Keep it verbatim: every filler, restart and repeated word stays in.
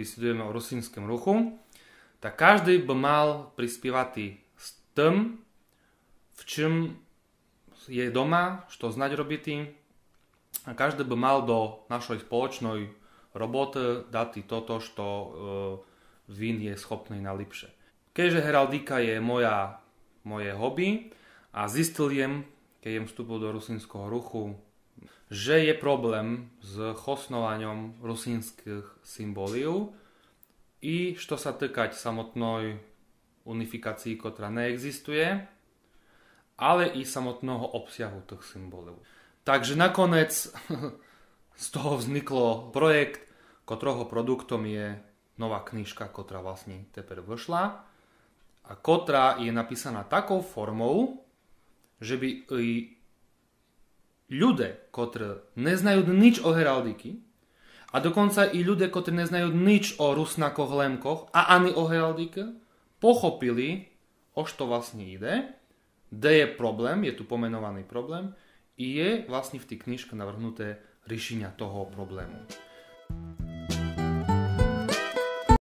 бесідуєме о русиньскым руху, та каждый бы мал приспівати з тым, в чым є дома, што знать робити, а каждый бы мал до нашой сполочной роботы дати тото, што е, він є схопный найліпше. Кеже гералдика є моя, моє хобі, а зістил єм, кеж єм вступил до русиньского руху, же є проблем з хоснованьом русиньскых символів, і што ся тыкать самотной уніфікації, котра не екзістує, але і самотного обсягу тых символів. Так же наконець з того взникло проєкт, котрого продуктом є нова книжка, котра власні тепер вышла, а котра є напісана таков формов, же бы і люде, котры не знают нич о гералдики, а доконца і люде, котры не знают нич о Руснакох, Лемкох, а ани о гералдикы, похопили, о што власні іде, де є проблем, є ту поменованый проблем, і є власні в тій книжкы навргнуте рішіня того проблему.